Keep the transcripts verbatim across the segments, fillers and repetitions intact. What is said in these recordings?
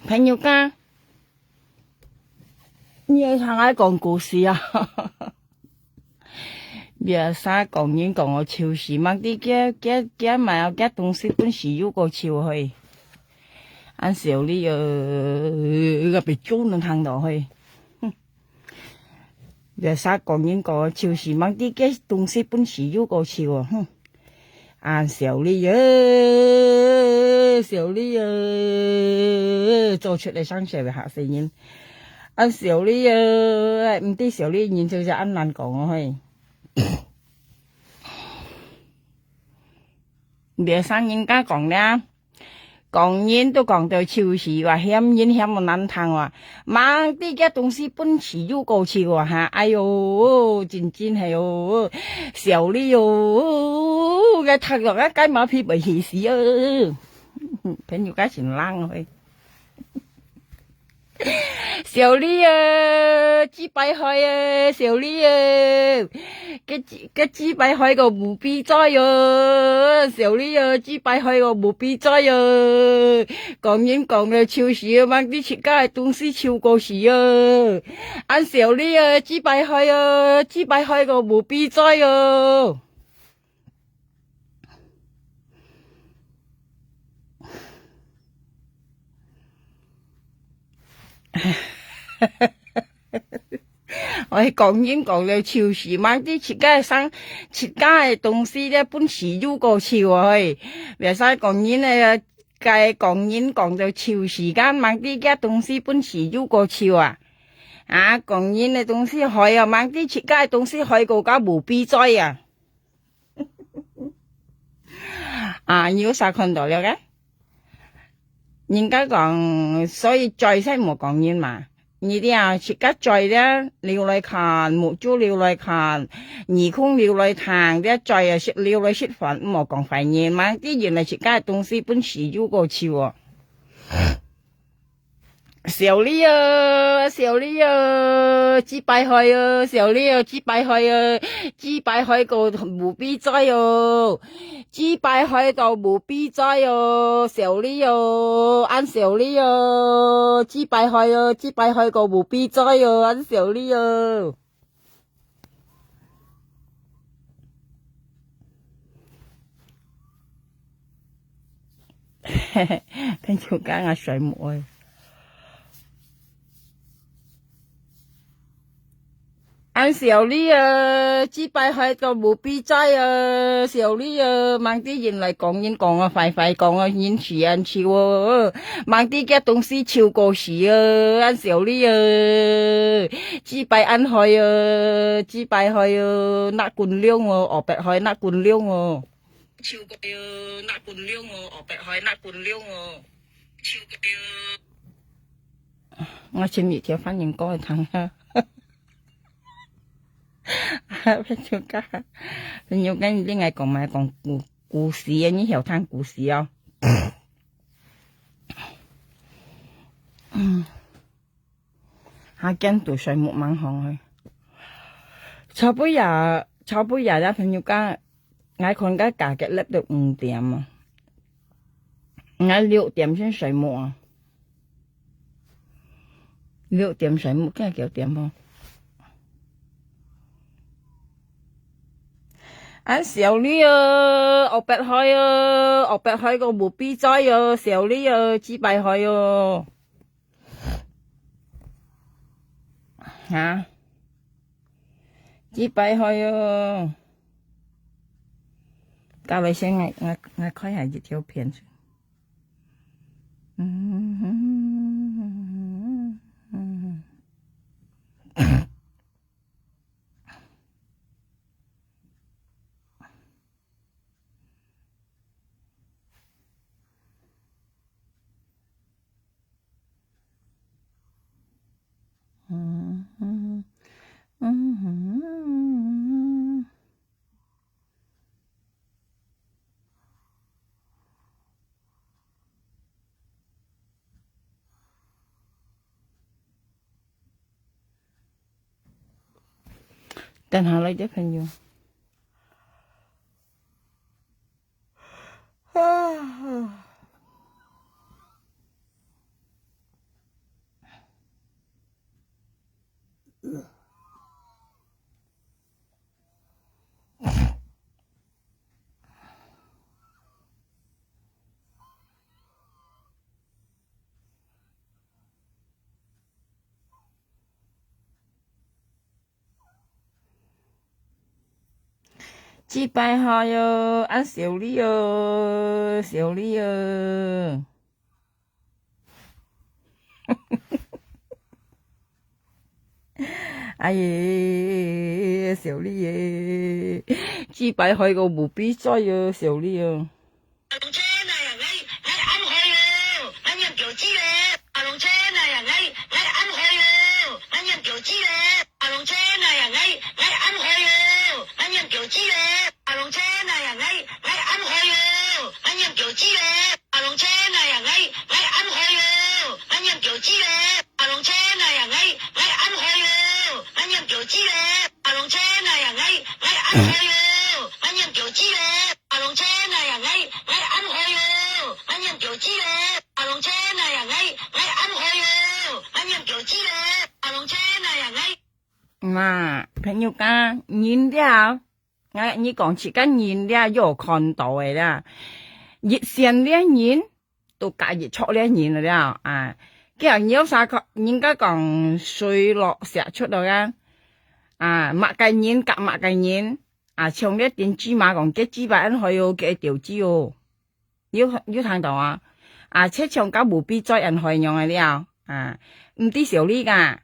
朋友家，你也常愛講故事啊？別儕講人講个笑死，吂知佢，佢，佢買个東西本事有夠笑嘿。恁笑哩哦，个別種人行到嘿。別儕講人講个笑死，吂知佢東西本事有夠笑哦，哼。 恁笑哩哦，笑哩哦，做出來生笑个嚇死人。恁笑哩哦，毋知笑哩人就係恁難講哦嘿。別儕人家講啦，講人都講到笑死哇，嫌人嫌到難聽哇。吂知佢東西本事有夠笑啊哈，哎喲，真真係哦， 笑哩哦，該讀落啊，該馬屁袂起死哦。朋友該真冷哦。笑哩哦，幾百歲哦，笑哩哦。該幾，該幾百歲个無比哉哦，笑哩哦，幾百歲个無比哉哦。講人講到笑死哦，吂知自家个東西笑過死哦。 恁笑哩哦，幾百歲哦，幾百歲个無比哉哦。喂，講人講到笑死，吂知自家个生，自家个東西咧本事有夠笑哦嘿。別儕講人个，該講人講到笑死，敢吂知佢東西本事有夠笑啊？ 啊，講人个東西害哦，吂知自家个東西害到該無比哉啊！啊，你有啥看到了个？人家講，所以嘴先莫講人嘛。你這自家嘴咧，留來看，目珠留來看，耳空留來聽，這嘴啊，食，留來食飯，莫講壞人嘛。既然係自家个東西，本事有夠笑哦。 笑哩哦，笑哩哦，幾百歲哦，笑哩哦，幾百歲哦，幾百歲个無比哉哦，幾百歲到無比哉哦，笑哩哦，恁笑哩哦，幾百歲哦，幾百歲个無比哉哦，恁笑哩哦。 朋友家，𠊎睡目哦。恁笑哩哦，幾擺害到無比哉哦，笑哩哦，吂知人來講人講啊，壞壞講啊，人死人笑哦，吂知佢東西笑過死哦，恁笑哩哦，幾擺恁害哦，幾擺害哦，那滾龍哦，哦，白害那滾龍哦。 笑過喲，那滾龍哦，哦，白害那滾龍哦。笑過喲。𠊎尋一條番人歌來聽下。朋友家，朋友家，你另外講嘛，講故，故事啊，你曉聽故事哦。嗯。 下間都睡目吂䟘去。昨晡夜，昨晡夜這朋友家，𠊎看該價格落到五點啊。𠊎六點先睡目啊。六點睡目，今日幾點哦？恁笑哩哦，哦，白害哦，哦，白害个無比哉哦，笑哩哦，幾擺害哦。 哈？幾擺害哦？到位先，𠊎，𠊎，𠊎開下一條片先。嗯。 等下來个朋友。啊。祭拜好喲，恁小禮哦，小禮哦。哎呀，小禮耶，祭拜好个無比哉喲，小禮哦。 嘛，朋友家，人了，𠊎你講自家人了，有看到个啦。一線了人，都加一撮了人了啊。佢有啥講，人家講水落石出了啊。啊，麼个人夾麼个人，啊，像這點芝麻講，該芝麻恁好哦，該條枝哦。 有，有聽到啊？啊，切像甲無比災恁害樣个了，啊，毋知小李啊，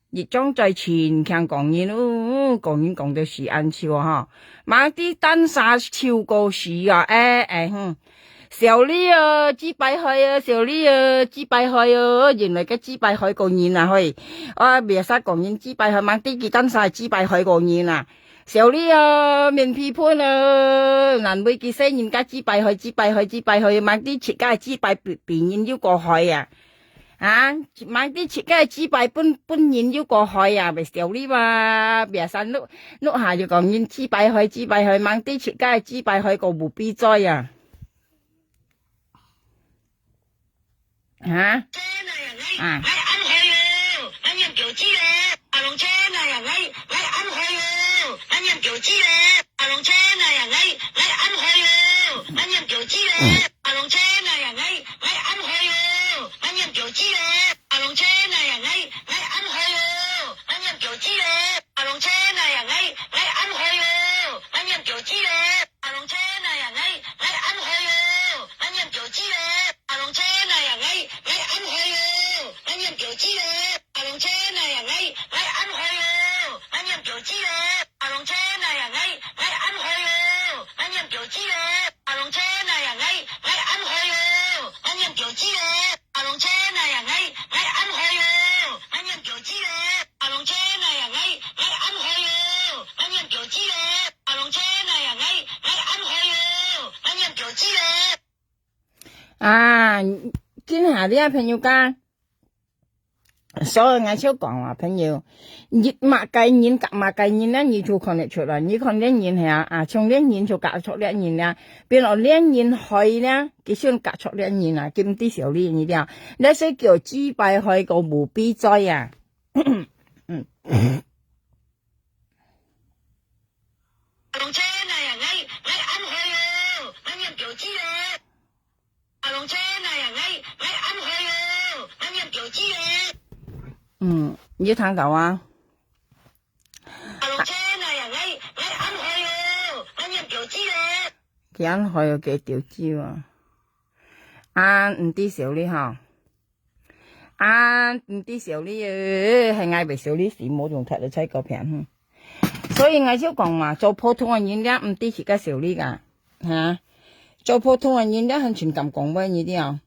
一張嘴盡強講人，哦，講人講到死恁臭吼，吂知單儕臭過死啊，哎，哎，哼。小李哦，祭拜害哦，小李哦，祭拜害哦，原來个祭拜害過人啊，嘿。啊，別儕講人祭拜害，吂知佢單儕祭拜害過人啊。 小李哦，面皮糞哦，難為佢細人家祭拜害，祭拜害，祭拜害，吂知自家祭拜分，分人又過害啊！啊，吂知自家祭拜分，分人又過害啊！別小李哇，別儕屋，屋下就講人祭拜害，祭拜害，吂知自家祭拜害過無比災啊！ 哈？啊。啊，今下這朋友家，所以𠊎就講啊，朋友，你麼个人甲麼个人呢，你就看得出來。你看這人係啊，啊，像這人就甲著這人啊，變到這人害呢，佢想甲著這人啊，佢毋知小李你了。這係叫祭拜害過無比災啊。嗯。 嗯，你聽到啊？佢恁害有幾條枝啊？啊，毋知小李吼。 啊，毋知小李，係𠊎會小李死，無用踢到菜嗰片，哼。所以𠊎就講嘛，做普通个人了，毋知自家小李啊，哈？做普通个人了，還盡敢講話你了。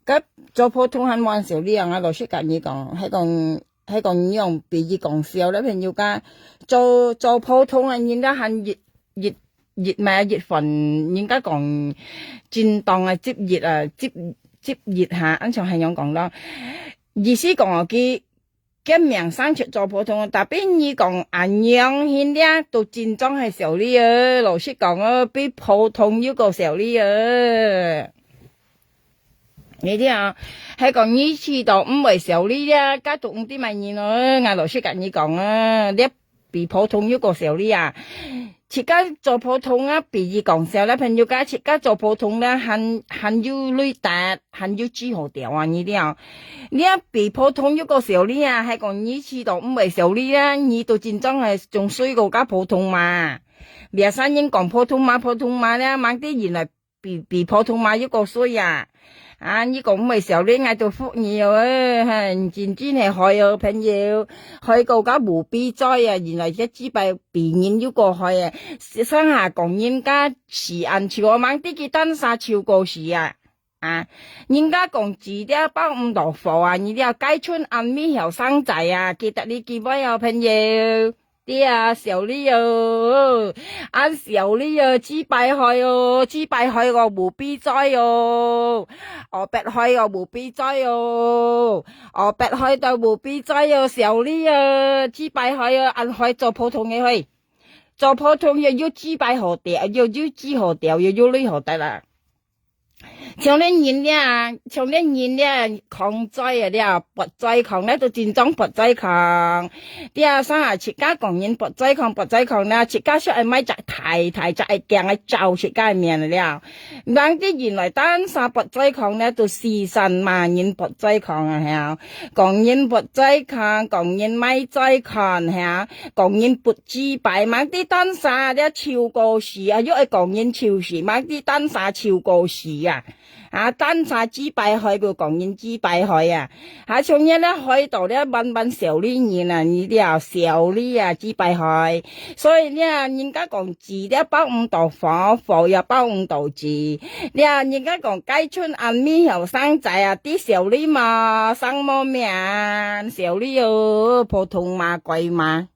該做普通還無恁小李啊，𠊎老實甲你講，係講，係講你用比喻講笑了，朋友家，做，做普通个人了，還一，一 一買一份，人家講正當个職業啊，職，職業哈，恁像係樣講咯。意思講哦，佢个名聲出做普通，tapi你講恁樣形這，都真正係小李哦，老實講哦，比普通又過小李哦。你聽啊，係講你試著毋會小李這，該都毋知麼人哦，𠊎老實佮你講啊，這比普通又過小李啊。自家做普通啊，比喻講笑啦，朋友家，自家做普通啦，還，還有鐳忒，還有紙好掉啊，你聽啊。 這比普通又過小李啊，係講你試著毋會小李啊，你都真正係仲衰過加普通嘛。Biasa人講普通嘛，普通嘛咧，吂知原來比，比普通嘛又過衰啊。啊，你講毋會小李，𠊎都服你哦，嘿，真正係害哦，朋友，害到加無比哉啊，原來這幾擺比人又過害啊，上下講人家時間笑，吂知佢單儕笑過時啊。 啊，人家講紙條包毋到火啊，你這雞春恁尾後生仔啊，記得你幾位哦，朋友。對啊，小李哦，恁小李哦，幾擺害哦，幾擺害到無比哉哦，哦，白害到無比哉哦，哦，白害到無比哉哦，小李哦，幾擺害哦，恁害做普通个嘿，做普通又有幾擺好掉，又有紙好掉，又有鐳好得啦。 像恁人這，像恁人這，抗災啊這，發災抗咧，都真正發災抗。這聲啊，自家講人發災抗，發災抗咧，自家煞愛買隻大大隻个鏡來照自家个面了。吂知原來單儕發災抗咧，都四散嘛，人發災抗啊，係啊。講人發災抗，講人買災抗，係啊。講人發紙牌，吂知單儕這笑過時啊，又愛講人笑時，吂知單儕笑過時啊。 啊，單儕紙牌害，又講人紙牌害啊。啊，像你咧害到咧萬萬小李人啊，你這小李啊，紙牌害。所以咧，人家講紙咧包毋到火，火也包毋到紙。咧，人家講雞春恁尾後生仔啊，知小李嘛，生無命，小李哦，普通嘛，怪嘛。